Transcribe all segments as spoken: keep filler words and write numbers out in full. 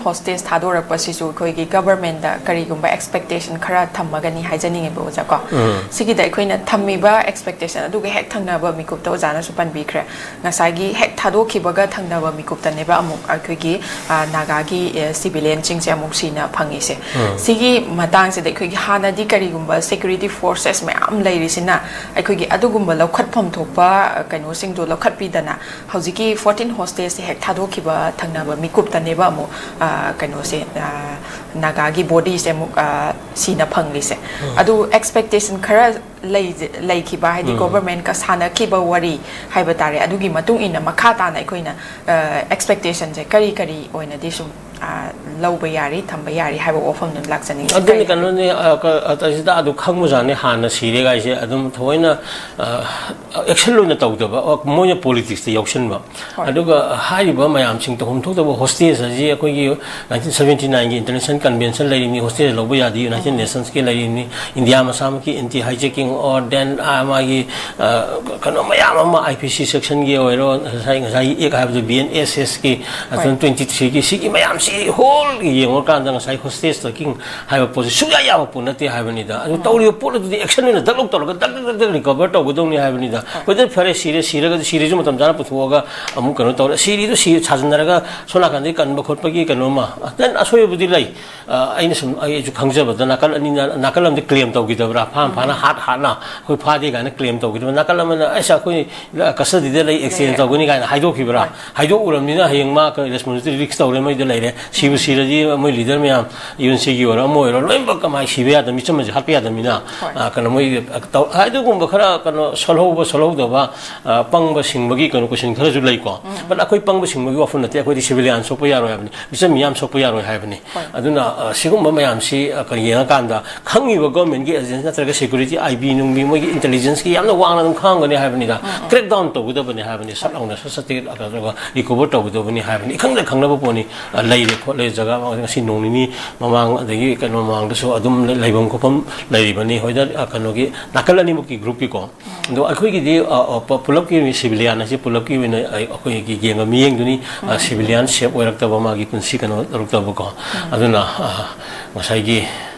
Hostage ꯊꯥꯗꯣꯔꯛꯄꯁꯤꯁꯨ ꯑꯩꯈꯣꯏꯒꯤ ꯒꯚꯔꯟꯃꯦꯟꯠꯇ ꯀꯔꯤꯒꯨꯝꯕ expectation ꯈꯔ ꯊꯝꯃꯒꯅꯤ ꯍꯥꯏꯖꯅꯤꯡꯉꯦꯕ ꯑꯣꯖꯥ ꯀꯣ꯫ ꯁꯤꯒꯤꯗ ꯑꯩꯈꯣꯏꯅ ꯊꯝꯃꯤꯕ ꯑꯦꯛꯁꯄꯦꯛꯇꯦꯁꯟ ꯑꯗꯨꯒ ꯍꯦꯛ ꯊꯪꯅꯕ ꯃꯤꯀꯨꯞꯇ ꯑꯣꯖꯥꯅꯁꯨ ꯄꯟꯕꯤꯈ꯭ꯔꯦ꯫ ꯉꯁꯥꯏꯒꯤ ꯍꯦꯛ ꯊꯥꯗꯣꯛꯈꯤꯕꯒ ꯊꯪꯅꯕ ꯃꯤꯀꯨꯞꯇꯅꯦꯕ ꯑꯃꯨꯛ ꯑꯩꯈꯣꯏꯒꯤ, ꯑ, ꯅꯥꯒꯥꯒꯤ, ꯑ, ꯁꯤꯚꯤꯂꯤꯌꯟꯁꯤꯡꯁꯦ ꯑꯃꯨꯛ ꯁꯤꯅ ꯐꯪꯉꯤꯁꯦ꯫ ꯁꯤꯒꯤ ꯃꯇꯥꯡꯁꯤꯗ ꯑꯩꯈꯣꯏꯒꯤ ꯍꯥꯟꯅꯗꯤ ꯀꯔꯤꯒꯨꯝꯕ ꯁꯦꯀ꯭ꯌꯨꯔꯤꯇꯤ ꯐꯣꯔꯁꯦꯁ ꯃꯌꯥꯝ ꯂꯩꯔꯤꯁꯤꯅ ꯑꯩꯈꯣꯏꯒꯤ ꯑꯗꯨꯒꯨꯝꯕ ꯂꯧꯈꯠꯐꯝ ꯊꯣꯛꯄ, ꯑ, ꯀꯩꯅꯣꯁꯤꯡꯗꯣ ꯂꯧꯈꯠꯄꯤꯗꯅ ꯍꯧꯖꯤꯛꯀꯤ ꯐꯣꯔꯇꯤꯟ ꯍꯣꯁꯇꯦꯖꯁꯦ ꯍꯦꯛ ꯊꯥꯗꯣꯛꯈꯤꯕ ꯊꯪꯅꯕ ꯃꯤꯀꯨꯞꯇꯅꯦꯕ ꯑꯃꯨꯛ, ꯑ, ꯀꯩꯅꯣꯁꯦ, ꯑ, ꯅꯥꯒꯥꯒꯤ ꯕꯣꯗꯤꯁꯦ ꯑꯃꯨꯛ, ꯑ, ꯁꯤꯅ ꯐꯪꯂꯤꯁꯦ꯫ ꯑꯗꯨ ꯑꯦꯛꯁꯄꯦꯛꯇꯦꯁꯟ ꯈꯔ ꯂꯩꯖ-, ꯂꯩꯈꯤꯕ, ꯍꯥꯏꯗꯤ ꯒꯣꯚꯔꯟꯃꯦꯟꯠꯀ ꯁꯥꯟꯅꯈꯤꯕ ꯋꯥꯔꯤ ꯍꯥꯏꯕ ꯇꯥꯔꯦ, ꯑꯗꯨꯒꯤ ꯃꯇꯨꯡ ꯏꯟꯅ ꯃꯈꯥ ꯇꯥꯅ ꯑꯩꯈꯣꯏꯅ, ꯑ, ꯑꯦꯛꯁꯄꯦꯛꯇꯦꯁꯟꯁꯦ ꯀꯔꯤ ꯀꯔꯤ ꯑꯣꯏꯅꯗꯤ ꯁꯨꯝ, ꯑ, ꯂꯧꯕ ꯌꯥꯔꯤ, ꯊꯝꯕ ꯌꯥꯔꯤ ꯍꯥꯏꯕ ꯋꯥꯐꯝꯗꯨ ꯂꯥꯛꯆꯅꯤꯡꯉꯤ꯫ ꯑꯗꯨꯅꯤ, ꯀꯔꯤ ꯀꯩꯅꯣꯅꯤ, ꯑ, ꯀ-, ꯑ, ꯇꯁꯤꯗ ꯑꯗꯨ ꯈꯪꯕꯖꯥꯠꯅꯤ, ꯍꯥꯟꯅ ꯁꯤꯔꯦ ꯀꯥꯏꯁꯦ ꯑꯗꯨꯝ ꯊꯑꯣꯏꯅ, ꯑ, ꯑꯦꯛꯁꯟ ꯑꯣꯏꯅ ꯇꯧꯗꯕ, ꯑ, ꯃꯣꯏꯅ ꯄꯣꯂꯤꯇꯤꯛꯁꯇ ꯌꯥꯎꯁꯟꯕ꯫ ꯍꯣꯏ꯫ ꯑꯗꯨꯒ ꯍꯥꯏꯔꯤꯕ ꯃꯌꯥꯝꯁꯤꯡ ꯇꯧꯐꯝ ꯊꯣꯛꯇꯕ ꯍꯣꯁꯇꯦꯖ ꯑꯁꯤ ꯑꯩꯈꯣꯏꯒꯤ ꯅꯥꯏꯟꯇꯤꯟ ꯁꯕꯦꯟꯇꯤ ꯅꯥꯏꯟꯒꯤ ꯏꯟꯇꯔꯅꯦꯁꯅꯦꯜ ꯀꯟꯚꯦꯟꯁꯟ ꯂꯩꯔꯤꯕꯅꯤ, ꯍꯣꯁꯇꯦꯖ ꯂꯧꯕ ꯌꯥꯗꯦ, ꯌꯨꯅꯥꯏꯇꯦꯗ ꯅꯦꯁꯟꯁꯀꯤ ꯂꯩꯔꯤꯕꯅꯤ, ꯏꯟꯗꯤꯌꯥ ꯃꯁꯥꯃꯛꯀꯤ ꯑꯦꯟꯇꯤ ꯍꯥꯏꯖꯦꯀꯤꯡ ꯑꯣꯔ ꯗꯦꯟ, ꯑ, ꯃꯥꯒꯤ, ꯑ, ꯀꯩꯅꯣ ꯃꯌꯥꯝ ꯑꯃ, ꯑꯥꯏ ꯄꯤ ꯁꯤ ꯁꯦꯛꯁꯟꯒꯤ ꯑꯣꯏꯔꯣ, ꯉꯁꯥꯏ, ꯉꯁꯥꯏꯒꯤ ꯑꯦꯛ ꯍꯥꯏꯕꯗꯣ, ꯕꯤ ꯑꯦꯟ ꯑꯦꯁ ꯑꯦꯁꯀꯤ, ꯑꯗꯨꯅ ꯍꯣꯏ꯫ ꯇ꯭ꯋꯦꯟꯇꯤ ꯊ꯭ꯔꯤꯒꯤ, ꯁꯤꯒꯤ ꯃꯌꯥꯝꯁꯤ ꯍꯣꯜ ꯌꯦꯡꯉꯨꯔꯀꯥꯟꯗ ꯉꯁꯥꯏ ꯍꯣꯁꯇꯦꯖ ꯇꯦꯀꯤꯡ ꯍꯥꯏꯕ ꯄꯣꯠꯁꯤ ꯁꯨꯡꯌꯥ ꯌꯥꯕ ꯄꯣꯠ ꯅꯠꯇꯦ ꯍꯥꯏꯕꯅꯤꯗ꯫ ꯑꯗꯨ ꯎꯝ꯫ ꯇꯧꯔꯤꯕ ꯄꯣꯠ ꯑꯗꯨꯗꯤ ꯑꯦꯛꯁꯟ ꯑꯣꯏꯅ ꯗꯛ ꯂꯧ ꯇꯧꯔꯒ ꯗꯛ ꯗꯛ ꯗꯛ ꯗꯛ ꯔꯤꯀꯣꯚꯔ ꯇꯧꯒꯗꯧꯅꯤ ꯍꯥꯏꯕꯅꯤꯗ꯫ ꯍꯣꯏ꯫ ꯍꯣꯏ, ꯑꯗꯨ ꯐꯔꯦ, ꯁꯤꯔꯦ, ꯁꯤꯔꯒꯗꯤ ꯁꯤꯔꯤꯁꯨ ꯃꯇꯝ ꯆꯥꯅ ꯄꯨꯊꯣꯛꯑꯒ ꯑꯃꯨꯛ ꯀꯩꯅꯣ ꯇꯧꯔꯦ꯫ ꯁꯤꯔꯤꯗꯨ ꯁꯤ ꯁꯥꯖꯤꯟꯅꯔꯒ ꯁꯣꯝ ꯅꯥꯀꯟꯗꯒꯤ ꯀꯟꯕ ꯈꯣꯠꯄꯒꯤ ꯀꯩꯅꯣꯝꯃ, then ꯑꯁꯣꯏꯕꯕꯨꯗꯤ ꯂꯩ꯫ ꯑ, ꯑꯩꯅ ꯁꯨꯝ, ꯑꯩꯁꯨ ꯈꯪꯖꯕꯗ ꯅꯥꯀꯜ ꯑꯅꯤꯅ, ꯅꯥꯀꯜ ꯑꯃꯗꯤ ꯀ꯭ꯂꯦꯝ ꯇꯧꯈꯤꯗꯕ꯭ꯔꯥ, ꯐꯥꯅ ꯐꯥꯅ ꯎꯝ꯫ ꯍꯥꯠ ꯍꯥꯠꯅ ꯑꯩꯈꯣꯏ ꯐꯥꯗꯦ ꯀꯥꯏꯅ ꯀ꯭ꯂꯦꯝ ꯇꯧꯈꯤꯗꯕ, ꯅꯥꯀꯜ ꯑꯃꯅ ꯑꯁ ꯑꯩꯈꯣꯏ ꯀꯁꯇꯗꯤꯗ ꯂꯩ, ꯑꯦꯛꯁꯆꯦꯟꯖ ꯂꯩꯔꯦ꯫ ꯇꯧꯒꯅꯤ ꯀꯥꯏꯅ ꯍꯥꯏꯗꯣꯛꯈꯤꯕ꯭ꯔꯥ? ꯍꯣꯏ꯫ ꯍꯥꯏꯗꯣꯛꯎꯔꯕꯅꯤꯅ ꯍꯌꯦꯡ ꯃꯥ ꯀ-, ꯔꯦꯁꯄꯣꯟꯁꯤꯕꯤꯂꯤꯇꯤ ꯔꯤꯁꯛ ꯇꯧꯔꯦ, ꯃꯣꯏꯗ ꯂꯩꯔꯦ꯫ ꯁꯤꯕꯨ ꯎꯝ꯫ ꯁꯤꯔꯗꯤ ꯃꯣꯏ ꯂꯤꯗꯔ ꯃꯌꯥꯝ, ꯌꯨ ꯑꯦꯟ ꯁꯤꯒꯤ ꯑꯣꯏꯔꯣ ꯑꯃ ꯑꯣꯏꯔꯣ ꯂꯣꯏꯅꯃꯛ ꯀꯃꯥꯏꯅ ꯁꯤꯕ ꯌꯥꯗꯕ, ꯃꯤꯆꯝ ꯑꯃꯁꯦ ꯍꯥꯠꯄ ꯌꯥꯗꯕꯅꯤꯅ, ꯍꯣꯏ꯫ ꯑ, ꯀꯩꯅꯣ ꯃꯣꯏ ꯇꯧ-, ꯑꯗꯨꯒꯨꯝꯕ ꯈꯔ ꯀꯩꯅꯣ ꯁꯣꯜꯍꯧꯕ ꯁꯣꯜꯍꯧꯗꯕ, ꯑ, ꯄꯪꯕ ꯁꯤꯡꯕꯒꯤ ꯀꯩꯅꯣ ꯀꯣꯏꯁꯟ ꯈꯔꯁꯨ ꯂꯩꯀꯣ꯫ ꯎꯝ꯫ But ꯑꯩꯈꯣꯏ ꯄꯪꯕ ꯁꯤꯡꯕꯒꯤ ꯋꯥꯐꯝ ꯅꯠꯇꯦ, ꯑꯩꯈꯣꯏꯗꯤ ꯁꯤꯚꯤꯂꯤꯌꯟ ꯁꯣꯛꯄ ꯌꯥꯔꯣꯏ ꯍꯥꯏꯕꯅꯤ, ꯃꯤꯆꯝ ꯃꯤꯌꯥꯝ ꯁꯣꯛꯄ ꯌꯥꯔꯣꯏ ꯍꯥꯏꯕꯅꯤ꯫ ꯍꯣꯏ꯫ ꯑꯗꯨꯅ, ꯑ, ꯁꯤꯒꯨꯝꯕ ꯃꯌꯥꯝꯁꯤ, ꯑ, ꯀꯩꯅꯣ ꯌꯦꯡꯉꯀꯥꯟꯗ ꯈꯪꯉꯤꯕ ꯒꯣꯔꯃꯦꯟꯒꯤ ꯑꯦꯖꯦꯟꯁꯤ ꯅꯠꯇ꯭ꯔꯒ ꯁꯦꯀ꯭ꯌꯨꯔꯤꯇꯤ, ꯑꯥꯏ ꯕꯤ ꯅꯨꯡꯕꯤ ꯃꯣꯏꯒꯤ ꯏꯟꯇꯦꯂꯤꯖꯦꯟꯁꯀꯤ ꯌꯥꯝꯅ ꯋꯥꯡꯅ ꯑꯗꯨꯝ ꯈꯪꯉꯝꯒꯅꯤ ꯍꯥꯏꯕꯅꯤꯗ꯫ ꯎꯝ, ꯎꯝ꯫ ꯀ꯭ꯔꯦꯛ ꯗꯥꯎꯟ ꯇꯧꯒꯗꯕꯅꯤ ꯍꯥꯏꯕꯅꯤ, ꯁꯠ ꯍꯣꯏ꯫ ꯂꯥꯎꯅ ꯁꯠ ꯁꯠ ꯇꯤꯛ ꯑꯗꯨꯒ ꯔꯤꯀꯣꯚꯔ ꯇꯧꯒꯗꯕꯅꯤ ꯍꯥꯏꯕꯅꯤ꯫ ꯏꯈꯪꯗ ꯈꯪꯅꯕ ꯄꯣꯠꯅꯤ, ꯑ, ꯂꯩꯔꯤ꯫ ꯈꯣꯠꯂꯦ, ꯖꯒꯥ ꯉꯁꯤ ꯅꯣꯡ ꯅꯤꯅꯤ ꯃꯃꯥꯡ, ꯑꯗꯒꯤ ꯀꯩꯅꯣ ꯃꯃꯥꯡꯗꯁꯨ ꯑꯗꯨꯝ ꯂꯩꯐꯝ ꯈꯣꯠꯐꯝ ꯂꯩꯔꯤꯕꯅꯤ꯫ ꯍꯣꯏꯗ, ꯑ, ꯀꯩꯅꯣꯒꯤ ꯅꯥꯀꯜ ꯑꯅꯤꯃꯛꯀꯤ ꯒ꯭ꯔꯨꯞꯀꯤꯀꯣ꯫ ꯑꯗꯣ ꯑꯩꯈꯣꯏꯒꯤꯗꯤ, ꯑ, ꯑ, ꯄ-, ꯄꯨꯂꯞꯀꯤ ꯑꯣꯏꯅ ꯁꯤꯚꯤꯂꯤꯌꯥꯟ ꯑꯁꯤ ꯄꯨꯂꯞꯀꯤ ꯑꯣꯏꯅ ꯑꯩ-, ꯑꯩꯈꯣꯏꯒꯤ ꯌꯦꯡꯕ ꯃꯤꯠꯌꯦꯡꯗꯨꯅꯤ, ꯑ, ꯁꯤꯚꯤꯂꯤꯌꯥꯟ ꯁꯦꯞ ꯑꯣꯏꯔꯛꯇꯕ, ꯃꯥꯒꯤ ꯄꯨꯟꯁꯤ ꯀꯩꯅꯣ ꯇꯧꯔꯛꯇꯕꯀꯣ꯫ ꯑꯗꯨꯅ, ꯑ, ꯉꯁꯥꯏꯒꯤ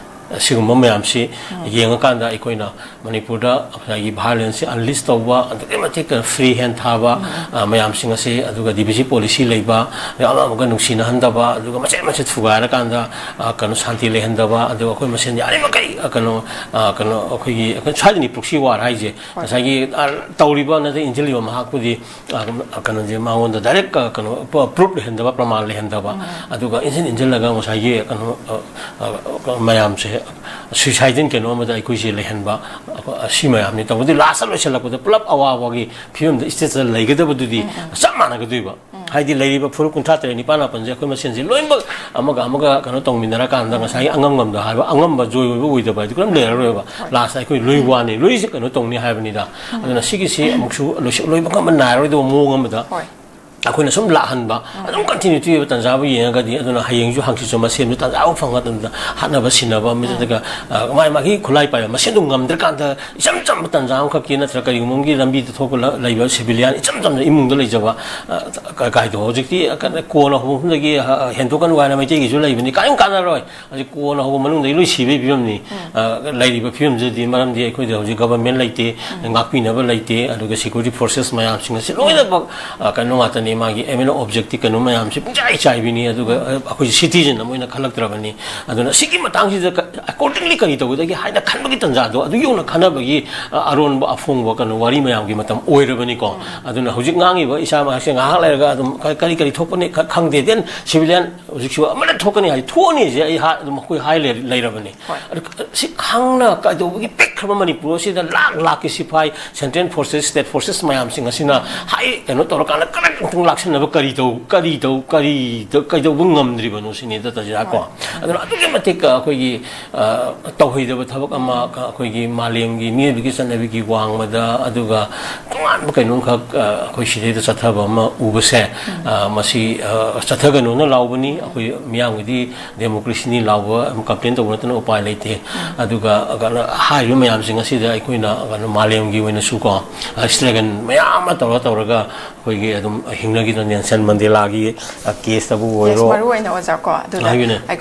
ꯑꯁꯤꯒꯨꯝꯕ ꯃꯌꯥꯝꯁꯤ ꯌꯦꯡꯉꯀꯥꯟꯗ ꯑꯩꯈꯣꯏꯅ ꯃꯅꯤꯄꯨꯔꯗ ꯉꯁꯥꯏꯒꯤ ꯚꯥꯏꯑꯣꯂꯦꯟꯁꯁꯤ ꯑꯟꯂꯤꯁ ꯇꯧꯕ, ꯑꯗꯨꯛꯀꯤ ꯃꯇꯤꯛ ꯐ꯭ꯔꯤ ꯍꯦꯟ ꯊꯥꯕ, ꯑ, ꯃꯌꯥꯝꯁꯤꯡ ꯑꯁꯤ, ꯑꯗꯨꯒ ꯗꯤ ꯕꯤ ꯁꯤ ꯄꯣꯂꯤꯁꯤ ꯂꯩꯕ, ꯑꯃ ꯑꯃꯒ ꯅꯨꯡꯁꯤꯅꯍꯟꯗꯕ, ꯑꯗꯨꯒ ꯃꯆꯦꯠ ꯃꯆꯦꯠ ꯊꯨꯒꯥꯏꯔꯀꯥꯟꯗ, ꯑ, ꯀꯩꯅꯣ, ꯁꯥꯟꯇꯤ ꯂꯩꯍꯟꯗꯕ, ꯑꯗꯨꯒ ꯑꯩꯈꯣꯏ ꯃꯁꯦꯟ ꯌꯥꯔꯤꯃꯈꯩ, ꯑ, ꯀꯩꯅꯣ, ꯑ, ꯀꯩꯅꯣ, ꯑꯩꯈꯣꯏꯒꯤ, ꯑꯩꯈꯣꯏ ꯁ꯭ꯋꯥꯏꯗꯅꯤ ꯄ꯭ꯔꯣꯛꯁꯤ ꯋꯥꯔ ꯍꯥꯏꯁꯦ꯫ ꯉꯁꯥꯏꯒꯤ, ꯑ, ꯇꯧꯔꯤꯕ ꯅꯠꯇ꯭ꯔꯒ ꯏꯟꯁꯤꯜꯂꯤꯕ ꯃꯍꯥꯛꯄꯨꯗꯤ, ꯑ, ꯀꯩꯅꯣꯁꯦ, ꯃꯉꯣꯟꯗ ꯗꯥꯏꯔꯦꯛ, ꯑ, ꯀꯩꯅꯣ, ꯄ꯭ꯔꯨꯞ ꯂꯩꯍꯟꯗꯕ, ꯄ꯭ꯔꯃꯥꯟ ꯂꯩꯍꯟꯗꯕ, ꯑꯗꯨꯒ ꯏꯟꯁꯤꯟ ꯏꯟꯁꯤꯜꯂꯒ ꯉꯁꯥꯏꯒꯤ ꯀꯩꯅꯣ, ꯑ, ꯑ, ꯃꯌꯥꯝꯁꯦ ꯁꯨꯏꯁꯥꯏꯗꯤꯡ ꯀꯩꯅꯣ ꯑꯃꯗ ꯑꯩꯈꯣꯏꯁꯦ ꯂꯩꯍꯟꯕ, ꯑꯩꯈꯣꯏ, ꯑꯁꯤ ꯃꯌꯥꯝꯅꯤ ꯇꯧꯕꯗꯤ ꯂꯥꯁꯇ ꯂꯣꯏꯁꯤꯜꯂꯛꯄꯗ ꯄꯨꯂꯞ ꯑꯋꯥꯕꯒꯤ ꯐꯤꯕꯝꯗ, ꯏꯁꯇꯦꯖꯇ ꯂꯩꯒꯗꯕꯗꯨꯗꯤ ꯆꯞ ꯃꯥꯟꯅꯒꯗꯣꯏꯕ꯫ ꯍꯥꯏꯗꯤ ꯂꯩꯔꯤꯕ ꯐꯨꯔꯨꯞ ꯀꯨꯟꯊ꯭ꯔꯥ ꯇꯔꯦꯠ, ꯅꯤꯄꯥꯜ, ꯃꯥꯄꯜꯁꯦ ꯑꯩꯈꯣꯏ ꯃꯁꯦꯟꯁꯦ ꯂꯣꯏꯅꯃꯛ ꯑꯃꯒ ꯑꯃꯒ ꯀꯩꯅꯣ ꯇꯧꯃꯤꯟꯅꯔꯀꯥꯟꯗ ꯉꯁꯥꯏꯒꯤ ꯑꯉꯝ ꯉꯝꯗ ꯍꯥꯏꯕ, ꯑꯉꯝꯕ ꯖꯣꯏ ꯑꯣꯏꯕ ꯑꯣꯏꯗꯕ ꯍꯥꯏꯗꯨ ꯀꯔꯤꯝ ꯂꯩꯔꯔꯣꯏꯕ꯫ ꯂꯥꯁꯇ ꯑꯩꯈꯣꯏ ꯂꯣꯏ ꯋꯥꯅꯤ, ꯂꯣꯏꯁꯦ ꯀꯩꯅꯣ ꯇꯧꯅꯤ ꯍꯥꯏꯕꯅꯤꯗ꯫ ꯑꯗꯨꯅ ꯁꯤꯒꯤꯁꯤ ꯑꯃꯨꯛꯁꯨ ꯂꯣꯏꯁꯤ-, ꯂꯣꯏꯕ ꯉꯝꯕ ꯅꯥꯏꯔꯣꯏꯗꯕ ꯃꯑꯣꯡ ꯑꯃꯗ ꯑꯩꯈꯣꯏꯅ ꯁꯨꯝ ꯂꯥꯛꯍꯟꯕ, ꯑꯗꯨꯝ ꯀꯟꯇꯤꯅ꯭ꯌꯨꯇꯤ ꯑꯣꯏꯕ ꯇꯟꯖꯥꯕꯨ ꯌꯦꯡꯉꯒꯗꯤ, ꯑꯗꯨꯅ ꯍꯌꯦꯡꯁꯨ ꯍꯪꯆꯤꯠꯁꯨ ꯃꯁꯦꯟꯁꯨ ꯇꯟꯖꯥ ꯑꯃ ꯐꯪꯕ ꯃꯇꯝꯗ ꯍꯥꯠꯅꯕ ꯁꯤꯟꯅꯕ, ꯃꯤꯗꯨꯗꯒ, ꯑ, ꯃꯥꯏ ꯃꯥꯒꯤ ꯈꯨꯠꯂꯥꯏ ꯄꯥꯏꯕ ꯃꯁꯦꯟꯗꯨ ꯉꯝꯗ꯭ꯔꯀꯥꯟꯗ, ꯏꯆꯝ ꯆꯝꯕ ꯇꯟꯖꯥ ꯑꯃꯈꯛꯀꯤ ꯅꯠꯇ꯭ꯔꯒ ꯀꯔꯤꯒꯨꯝꯕ ꯑꯃꯒꯤ ꯂꯝꯕꯤꯗ ꯊꯣꯛꯄ ꯂ-, ꯂꯩꯕ ꯁꯤꯚꯤꯂꯤꯌꯥꯟ ꯏꯆꯝ ꯆꯝꯅ ꯏꯃꯨꯡꯗ ꯂꯩꯖꯕ, ꯑ, ꯀ-, ꯀꯥꯏꯗꯣ ꯍꯧꯖꯤꯛꯇꯤ, ꯑ, ꯀ-, ꯀꯣꯟꯅ ꯍꯧꯕ ꯃꯐꯝꯗꯒꯤ, ꯑ, ꯍꯦꯟꯗꯣꯛꯀꯅꯨ ꯍꯥꯏꯅ ꯃꯩꯇꯩꯒꯤꯁꯨ ꯂꯩꯕꯅꯤ, ꯀꯔꯤꯝ ꯀꯥꯟꯅꯔꯣꯏ꯫ ꯍꯧꯖꯤꯛ ꯀꯣꯟꯅ ꯍꯧꯕ ꯃꯅꯨꯡꯗꯒꯤ ꯂꯣꯏ ꯁꯤꯕꯒꯤ ꯐꯤꯕꯝꯅꯤ꯫ ꯑ, ꯂꯩꯔꯤꯕ ꯐꯤꯕꯝꯁꯤꯗꯗꯤ, ꯃꯔꯝꯗꯤ ꯑꯩꯈꯣꯏꯗ ꯍꯧꯖꯤꯛ ꯒꯚꯔꯟꯃꯦꯟ ꯂꯩꯇꯦ, ꯉꯥꯛꯄꯤꯅꯕ ꯂꯩꯇꯦ, ꯑꯗꯨꯒ ꯁꯦꯀ꯭ꯌꯨꯔꯤꯇꯤ ꯐꯣꯔꯁꯦꯁ ꯃꯌꯥꯝꯁꯤꯡ ꯑꯁꯤ ꯂꯣꯏꯅꯃꯛ, ꯑ, ꯀꯩꯅꯣ ꯉꯥꯛꯇꯅꯤ, ꯃꯥꯒꯤ ꯑꯦꯝ ꯑꯦꯟ ꯑꯣꯕꯖꯦꯛꯇꯤ ꯀꯩꯅꯣ ꯃꯌꯥꯝꯁꯤ ꯄꯨꯡꯆꯥꯏ ꯆꯥꯏꯕꯤꯅꯤ, ꯑꯗꯨꯒ, ꯑ, ꯑꯩꯈꯣꯏꯁꯤ ꯁꯤꯇꯤꯖꯟ ꯑꯃ ꯑꯣꯏꯅ ꯈꯜꯂꯛꯇ꯭ꯔꯕꯅꯤ꯫ ꯑꯗꯨꯅ ꯁꯤꯒꯤ ꯃꯇꯥꯡꯁꯤꯗ ꯀ-, ꯑꯦꯀꯣꯔꯗꯤꯡꯂꯤ ꯀꯔꯤ ꯇꯧꯒꯗꯒꯦ ꯍꯥꯏꯅ ꯈꯟꯕꯒꯤ ꯇꯥꯟꯖꯥꯗꯣ, ꯑꯗꯨ ꯌꯧꯅ ꯈꯟꯅꯕꯒꯤ, ꯑ, ꯑꯔꯣꯟꯕ ꯑꯐꯣꯡꯕ ꯀꯩꯅꯣ ꯋꯥꯔꯤ ꯃꯌꯥꯝꯒꯤ ꯃꯇꯝ ꯑꯣꯏꯔꯕꯅꯤꯀꯣ꯫ ꯑꯗꯨꯅ ꯍꯧꯖꯤꯛ ꯉꯥꯡꯉꯤꯕ ꯏꯁꯥꯃꯛꯁꯦ ꯉꯥꯏꯍꯥꯛ ꯂꯩꯔꯒ ꯑꯗꯨꯝ ꯀ-, ꯀꯔꯤ ꯀꯔꯤ ꯊꯣꯛꯄꯅꯤ ꯈ-, ꯈꯪꯗꯦ꯫ ꯗꯦꯟ ꯁꯤꯚꯤꯂꯤꯌꯥꯟ ꯍꯧꯖꯤꯛꯁꯨ ꯑꯃꯅ ꯊꯣꯛꯀꯅꯤ ꯍꯥꯏ, ꯊꯣꯛꯑꯅꯤꯁꯦ ꯑꯩ ꯍꯥ-, ꯑꯗꯨꯝ ꯑꯩꯈꯣꯏ ꯍꯥꯏ ꯂꯩ-, ꯂꯩꯔꯕꯅꯤ꯫ ꯑꯗꯨ ꯁꯤ ꯈꯪꯅ ꯀꯩꯗꯧꯕꯒꯤ ꯄꯤꯛ ꯃꯅꯤꯄꯨꯔ ꯑꯁꯤꯗ ꯂꯥꯛ ꯂꯥꯛꯀꯤ ꯁꯤꯐꯥꯏ, ꯁꯦꯟꯇ꯭ꯔꯦꯜ ꯐꯣꯔꯁꯦꯁ, ꯁ꯭ꯇꯦꯠ ꯐꯣꯔꯁꯦꯁ ꯃꯌꯥꯝꯁꯤꯡ ꯑꯁꯤꯅ ꯍꯥꯏ ꯀꯩꯅꯣ ꯇꯧꯔꯀꯥꯟꯗ ꯀꯔꯝ ꯂꯥꯛꯁꯟꯅꯕ ꯀꯔꯤ ꯇꯧ ꯀꯔꯤ ꯇꯧ ꯀꯔꯤ ꯇꯧ- ꯀꯩꯗꯧꯕ ꯉꯝꯗ꯭ꯔꯤꯕꯅꯣ ꯁꯤꯅꯤ ꯇꯥꯖꯤꯔꯥ ꯀꯣ꯫ ꯑꯗꯨꯅ ꯑꯗꯨꯛꯀꯤ ꯃꯇꯤꯛ ꯑꯩꯈꯣꯏꯒꯤ ꯇꯧꯍꯩꯗꯕ ꯊꯕꯛ ꯑꯃ ꯑꯩꯈꯣꯏꯒꯤ ꯃꯥꯂꯦꯝꯒꯤ ꯃꯤꯑꯣꯏꯕꯒꯤ ꯆꯠꯅꯕꯤꯒꯤ ꯋꯥꯡꯃꯗ, ꯑꯗꯨꯒ ꯇꯣꯉꯥꯟꯕ ꯀꯩꯅꯣꯝꯈꯛ ꯑꯩꯈꯣꯏ ꯁꯤꯗꯩꯗ ꯆꯠꯊꯕ ꯑꯃ ꯎꯕꯁꯦ, ꯃꯁꯤ ꯆꯠꯊꯒꯅꯨꯅ ꯂꯥꯎꯕꯅꯤ꯫ ꯑꯩꯈꯣꯏ ꯃꯤꯌꯥꯝꯒꯤꯗꯤ ꯗꯦꯃꯣꯀ꯭ꯔꯦꯁꯤꯅꯤ ꯂꯥꯎꯕ, ꯀꯝꯄ꯭ꯂꯦꯟ ꯇꯧꯕ ꯅꯠꯇꯅ ꯎꯄꯥꯏ ꯂꯩꯇꯦ꯫ ꯑꯗꯨꯒ ꯀꯩꯅꯣ, ꯍꯥꯏꯔꯤꯕ ꯃꯌꯥꯝꯁꯤꯡ ꯑꯁꯤꯗ ꯑꯩꯈꯣꯏꯅ ꯀꯩꯅꯣ, ꯃꯥꯂꯦꯝꯒꯤ ꯑꯣꯏꯅꯁꯨ ꯀꯣ, ꯁ꯭ꯇ꯭ꯔꯒꯜ ꯃꯌꯥꯝ ꯑꯃ ꯇꯧꯔ ꯇꯧꯔꯒ ꯑꯩꯈꯣꯏꯒꯤ ꯑꯗꯨꯝ ꯍꯤꯡꯅꯈꯤꯗꯅ, ꯅꯦꯜꯁꯟ ꯃꯟꯗꯦꯂꯥꯒꯤ ꯀꯦꯁꯇꯕꯨ ꯑꯣꯏꯔꯣ, ꯃꯔꯨ ꯑꯣꯏꯅ ꯑꯣꯖꯥ ꯀꯣ, ꯑꯗꯨꯗ ꯍꯥꯏꯕꯤꯌꯨꯅꯦ꯫ ꯑꯩꯈꯣꯏ